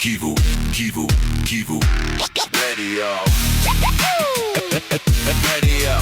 Kivu, Kivu, Kivu Radio. Radio.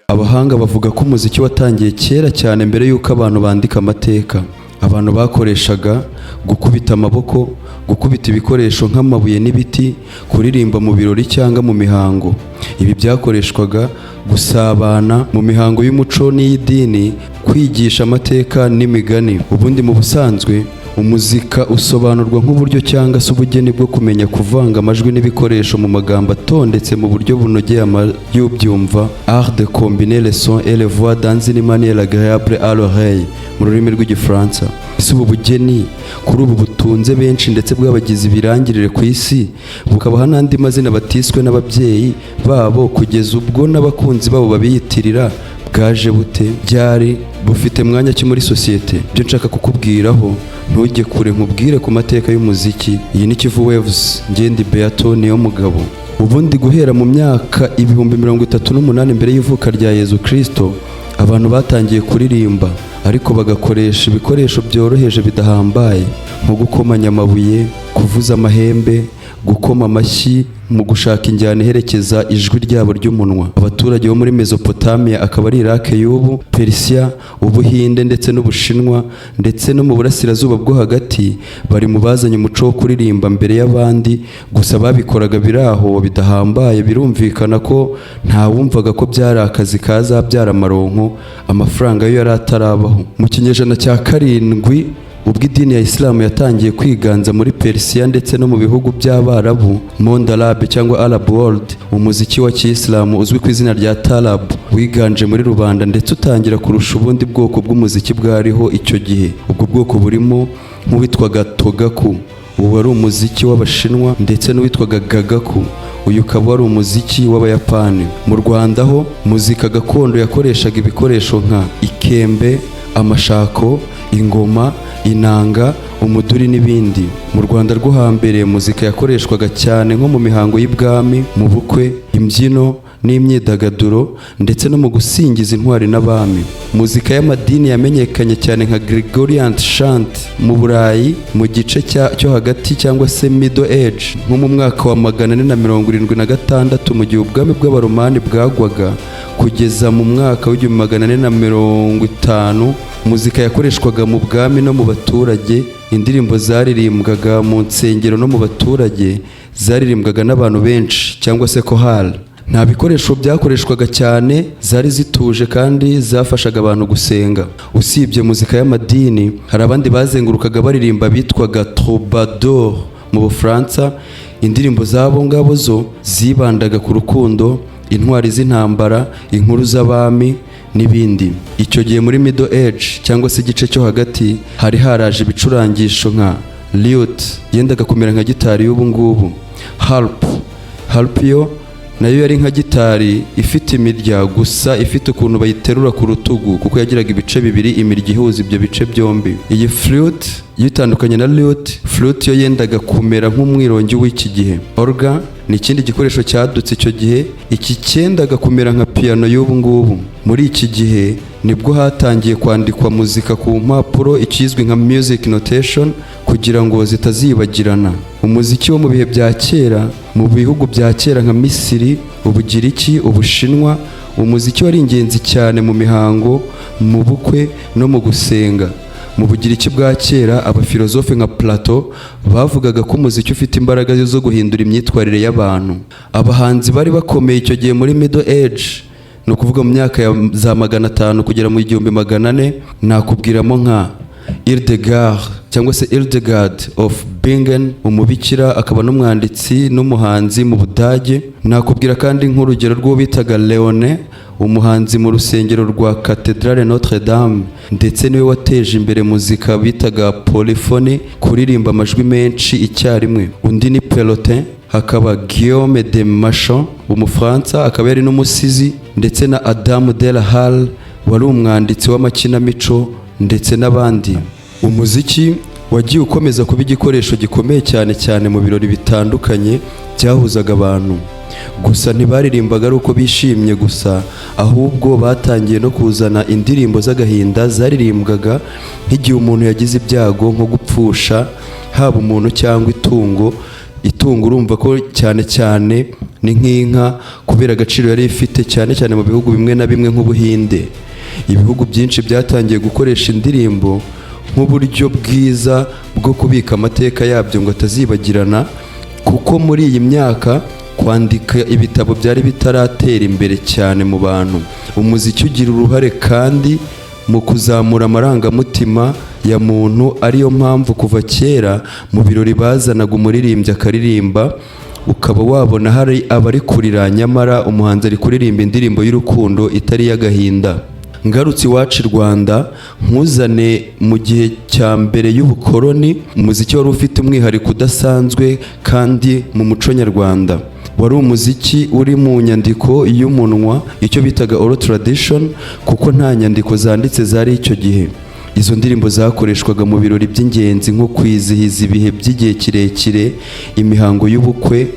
Abahanga bavuga ko umuziki watangiye kera cyane, mbere y'uko abantu bandika amateka. Abantu bakoreshaga gukubita amaboko, gukubita ibikoresho nk'amabuye n'ibiti, kuririmba mu birori cyangwa mu mihango. Ibi byakoreshwaga gusabana mu mihango y'umuco n'iy'idini, kwigisha amateka n'imigani. Ubundi mu busanzwe umuzika usobanurwa nk'uburyo cyangwa se ubugeni bwo kumenya kuvanga amajwi n'ibikoresho mu magambo atondetse mu buryo bunogeye y'ubyumva, art de combiner les sons et les voix dans une manière agréable à l'oreille mu rurimi rw'Igifaransa. Ese ubu bugeni kuri ubu butunze benshi ndetse bwabagize ibirangirire ku isi, bukabaha n'andi mazina batiswe n'ababyeyi babo, kugeza ubwo n'abakunzi babo babiyitirira, bwaje bute? Byari bufite mwanya ki muri sosiyete? Ibyo nshaka kukubwiraho, ntujye kure, nkubwire ku mateka y'umuziki. Iyi ni Kivu Waves, Ngendi Beato niyo mugabo. Ubundi guhera mu myaka 38 000 mbere y'ivuka rya Yezu Kristo, abantu batangiye kuririmba, ariko bagakoresha ibikoresho byoroheje bidahambaye, nko gukomanya amabuye, kuvuza amahembe, gukoma amashyi mu gushaka injyana iherekeza ijwi ryabo ry'umunwa. Abaturage bo muri Mesopotamia, akaba ari Iraq y'ubu, Persia, Ubuhinde ndetse n'Ubushinwa, ndetse no mu Burasirazuba bwo Hagati, bari mu bazanye umuco wo kuririmba mbere y'abandi. Gusa babikoraga biri aho bidahambaye. Birumvikana ko ntawumvaga ko byari akazi kazabyara amaronko, amafaranga yo yari atarabaho. Mu kinyejana cya karindwi, ubwo idini ya Isilamu yatangiye kwiganza muri Persia ndetse no mu bihugu by'Abarabu, monde arabe cyangwa Arab world, umuziki wa kiyisilamu uzwi ku izina rya tarab wiganje muri rubanda ndetse utangira kurusha ubundi bwoko bw'umuziki bwariho icyo gihe. Ubwo bwoko burimo nk'uwitwaga togaku, ubu wari umuziki w'Abashinwa, ndetse n'uwitwaga gagaku, uyu ukaba wari umuziki w'Abayapani. Mu Rwanda ho muzika gakondo yakoreshaga ibikoresho nka ikembe, amashako, ingoma, inanga, umuduri n'ibindi. Mu Rwanda rwo hambere muzika yakoreshwaga cyane nko mu mihango y'ibwami, mu bukwe, imbyino n'imyidagaduro, ndetse no mu gusingiza intwari n'abami. Muzika y'amadini yamenyekanye cyane nka Gregorian chant mu Burayi mu gice cyo hagati cyangwa se Middle Age, nko mu mwaka wa 476, mu gihe ubwami bw'Abaromani bwagwaga, kugeza mu mwaka wa 1450. Muzika yakoreshwaga mu bwami no mu baturage. Indirimbo zaririmbwaga mu nsengero no mu baturage zaririmbwaga n'abantu benshi cyangwa se kohali. Nta bikoresho byakoreshwaga cyane, zari zituje kandi zafashaga abantu gusenga. Usibye muzika y'amadini, hari abandi bazengurukaga baririmba bitwaga troubadour mu Bufaransa. Indirimbo z'abo ngabo zo zibandaga ku rukundo, intwari z'intambara, inkuru z'abami n'ibindi. Icyo gihe muri Middle Age cyangwa se igice cyo hagati, hari haraje ibicurangisho nka lute, yendaga kumera nka gitari y'ubu ngubu, harp. Harp yo nayo yari nka gitari ifite imirya, gusa ifite ukuntu bayiterura ku rutugu, kuko yagiraga ibice bibiri, imirya ihuza ibyo bice byombi. Iyi flute yo itandukanye na lute. Flute yo yendaga kumera nk'umwirongi w'iki gihe. Organ ni ikindi gikoresho cyadutse icyo gihe, iki cyendaga kumera nka piano y'ubu ngubu. Muri iki gihe nibwo hatangiye kwandikwa muzika ku mpapuro, ikizwi nka music notation, kugira ngo zitazibagirana. Umuziki wo mu bihe bya kera. Mu bihugu bya kera nka Misiri, Ubugiriki, Ubushinwa, umuziki wari ingenzi cyane mu mihango, mu bukwe no mu gusenga. Mu Bugiriki bwa kera, abafilozofe nka Plato bavugaga ko umuziki ufite imbaraga zo guhindura imyitwarire y'abantu. Abahanzi bari bakomeye icyo gihe muri Middle Age, ni ukuvuga mu myaka ya za 500 kugera mu 1400, nakubwiramo nka Hildegard cyangwa se Hildegard of Bingen, umubikira akaba n'umwanditsi n'umuhanzi mu Budage. Nakubwira kandi nk'urugero rw'uwo bitaga Leone, umuhanzi mu rusengero rwa Cathedrale Notre Dame, ndetse niwe wateje imbere muzika bitaga polyphony, kuririmba amajwi menshi icyarimwe. Undi ni Perotin, hakaba Guillaume de Machaut, Umufaransa, akaba yari n'umusizi, ndetse na Adam de la Halle wari umwanditsi w'amakinamico, ndetse n'abandi. Umuziki wagiye ukomeza kuba igikoresho gikomeye cyane cyane mu birori bitandukanye byahuzaga abantu. Gusa ntibaririmbaga ari uko bishimye gusa, ahubwo batangiye no kuzana indirimbo z'agahinda zaririmbwaga nk'igihe umuntu yagize ibyago, nko gupfusha haba umuntu cyangwa itungo. Itungo urumva ko cyane cyane ni nk'inka, kubera agaciro yari ifite, cyane cyane mu bihugu bimwe na bimwe nk'Ubuhinde. Ibihugu byinshi byatangiye gukoresha indirimbo nk'uburyo bwiza bwo kubika amateka yabyo ngo atazibagirana, kuko muri iyi myaka kwandika ibitabo byari bitaratera imbere cyane mu bantu. Umuziki ugira uruhare kandi mu kuzamura amarangamutima ya muntu, ariyo mpamvu kuva kera mu birori bazanaga umuririmbyi akaririmba, ukaba wabona hari abari kurira, nyamara umuhanzi ari kuririmba indirimbo y'urukundo itari iy'agahinda. Ngarutse iwacu i Rwanda, nkuzane mu gihe cya mbere y'ubukoroni, umuziki wari ufite umwihariko udasanzwe kandi mu muco nyarwanda. Wari umuziki uri mu nyandiko y'umunwa, icyo bitaga oral tradition, kuko nta nyandiko zanditse zari icyo gihe. Izo ndirimbo zakoreshwaga mu birori by'ingenzi, nko kwizihiza ibihe by'igihe kirekire, imihango y'ubukwe,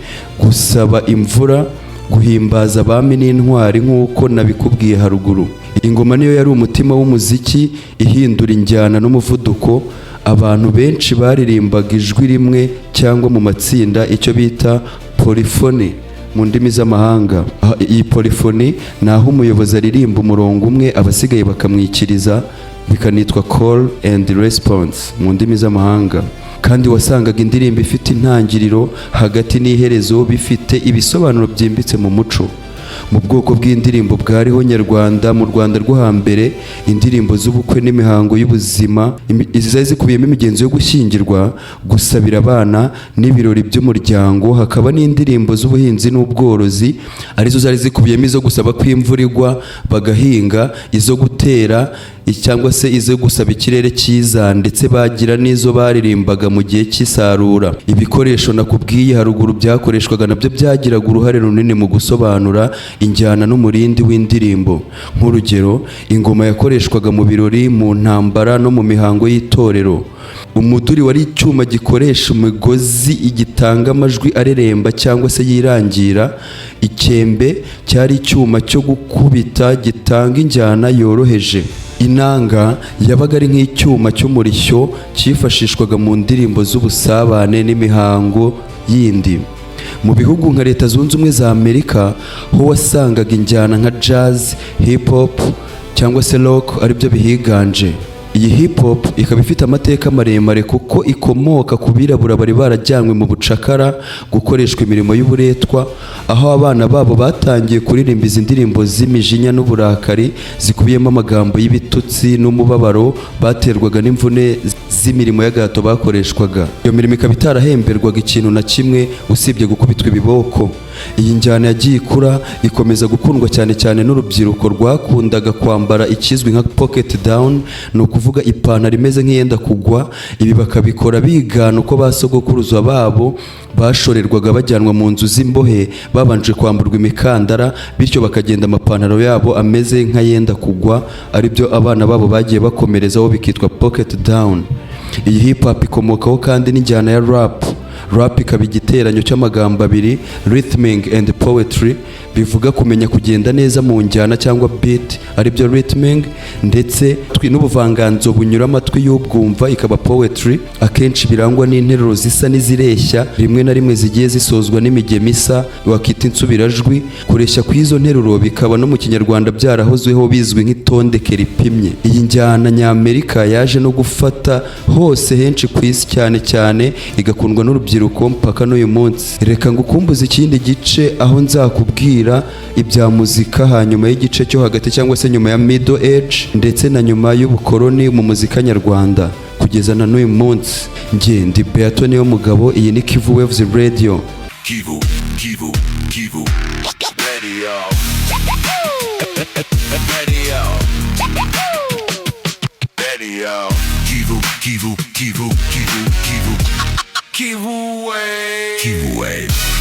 gusaba imvura, guhimbaza abami n'intwari, nk'uko nabikubwiye haruguru. Ingoma niyo yari umutima w'umuziki, ihindura injyana n'umuvuduko. Abantu benshi baririmbaga ijwi rimwe cyangwa mu matsinda, icyo bita polyphony mu ndimi z'amahanga. Iyi polyphony ni aho umuyobozi aririmba umurongo umwe, abasigaye bakamwikiriza, bikanitwa call and response mu ndimi z'amahanga. Kandi wasangaga indirimbo ifite intangiriro, hagati n'iherezo, bifite ibisobanuro byimbitse mu muco. Mu bwoko bw'indirimbo bwariho nyarwanda mu Rwanda rwo hambere, indirimbo z'ubukwe n'imihango y'ubuzima, izi zari zikubiyemo imigenzo yo gushyingirwa, gusabira abana n'ibirori by'umuryango. Hakaba n'indirimbo z'ubuhinzi n'ubworozi, arizo zari zikubiyemo izo gusaba ko imvura igwa bagahinga, izo gutera cyangwa se izo gusaba ikirere cyiza, ndetse bagira n'izo baririmbaga mu gihe cy'isarura. Ibikoresho nakubwiye haruguru byakoreshwaga nabyo byagiraga uruhare runini mu gusobanura injyana n'umurindi w'indirimbo. Nk'urugero, ingoma yakoreshwaga mu birori, mu ntambara no mu mihango y'itorero. Umuduri wari icyuma gikoresha imigozi gitanga amajwi areremba cyangwa se yirangira. Ikembe cyari icyuma cyo gukubita gitanga injyana yoroheje. Inanga yabaga ari nk'icyuma cy'umurishyo cyifashishwaga mu ndirimbo z'ubusabane n'imihango yindi. Mu bihugu nka Leta Zunze Ubumwe za Amerika ho wasangaga injyana nka jazz, hip hop cyangwa se rock aribyo bihiganje. Iyi hip hop ikaba ifite amateka maremare, kuko ikomoka ku birabura bari barajyanywe mu bucakara gukoreshwa imirimo y'uburetwa, aho abana babo batangiye kuririmba izi ndirimbo z'imijinya n'uburakari, zikubiyemo amagambo y'ibitutsi n'umubabaro baterwaga n'imvune z'imirimo y'agahato bakoreshwaga. Iyo mirimo ikaba itarahemberwaga ikintu na kimwe usibye gukubitwa ibiboko. Iyi njyana yagiye ikura, ikomeza gukundwa cyane cyane n'urubyiruko rwakundaga kwambara ikizwi nka pocket down, ni ukuvuga ipantaro imeze nk'iyenda kugwa. Ibi bakabikora bigana uko ba sogokuruza babo bashorerwaga bajyanwa mu nzu z'imbohe, babanje kwamburwa imikandara, bityo bakagenda amapantaro yabo ameze nk'ayenda kugwa, aribyo abana babo bagiye bakomerezaho, bikitwa pocket down. Iyi hip hop ikomokaho kandi n'injyana ya rap. Rap ikaba igiteranyo cy'amagambo abiri, rhythming and poetry, bivuga kumenya kugenda neza mu njyana cyangwa beat, aribyo rhythming, ndetse n'ubuvanganzo bunyura amatwi y'ubwumva, ikaba poetry. Akenshi birangwa n'interuro zisa n'izireshya, rimwe na rimwe zigiye zisozwa n'imigemo isa, wakita insubirajwi. Kureshya kw'izo nteruro bikaba no mu Kinyarwanda byarahozweho, bizwi nk'itondeke ripimye. Iyi njyana ny'Amerika yaje no gufata hose henshi ku isi, cyane cyane igakundwa n'urubyiruko mpaka n'uyu munsi. Reka ngukumbuze ikindi gice, aho nzakubwira ibya muzika hanyuma y'igice cyo hagati, cyangwa se nyuma ya middle age, ndetse na nyuma y'ubukoroni mu muzika nyarwanda kugeza na n'uyu munsi. Njye ndi Beato niyo mugabo, iyi ni Kivu Waves Radio. Kivu, Kivu, Kivu Radio. Radio. Radio. Kivu, Kivu, Kivu, Kivu, Kivu. Kivu Wave. Kivu Wave.